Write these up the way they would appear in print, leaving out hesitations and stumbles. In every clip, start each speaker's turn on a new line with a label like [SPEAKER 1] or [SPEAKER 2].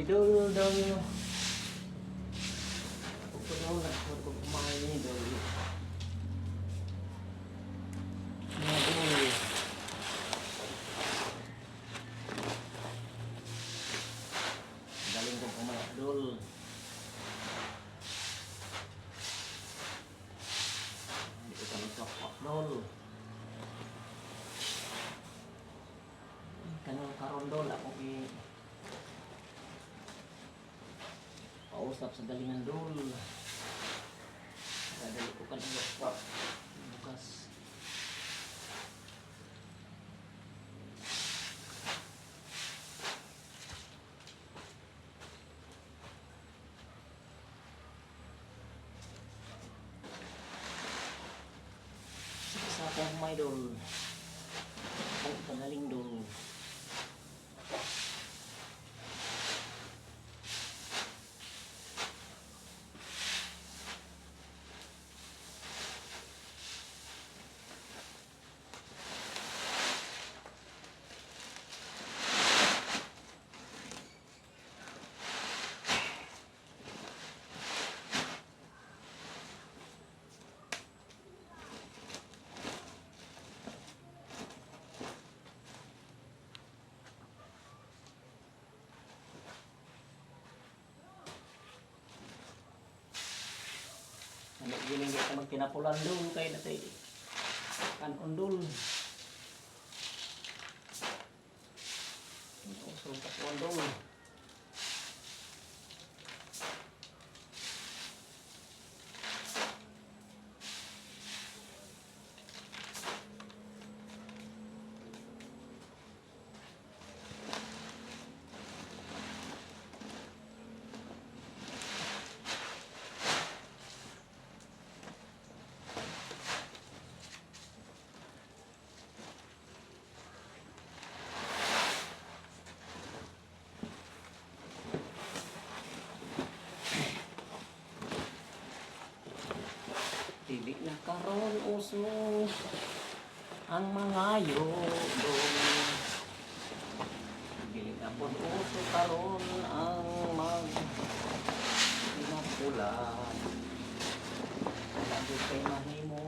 [SPEAKER 1] idol daw. Ako daw na ako kumain ni daw. Idol. Galing ko kumain idol. Hindi ko kami kapag idol. Kanong karondol ako pausap sa galingan dol. Dadali ko kanang laptop bukas. Sa akong may dol. Ang kagaling dol. Giling kita magkinapulan dul kay natay kanon dul. Usog kapuan dul. Dili na karon uso ang mga yodon. Dili na pud uso karon ang pinapulan. Lagi kay mahimo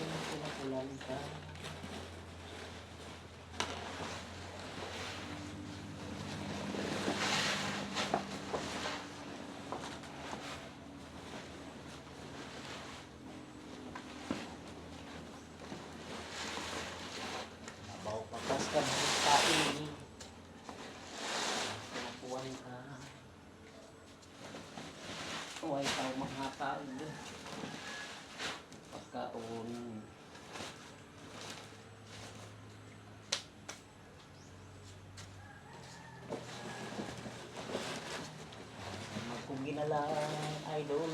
[SPEAKER 1] pinapulan ka. Pakas ka ng kain. Pinapuan ka. Huwag kang mahatag. Pagkaon. Kung ginalang idol.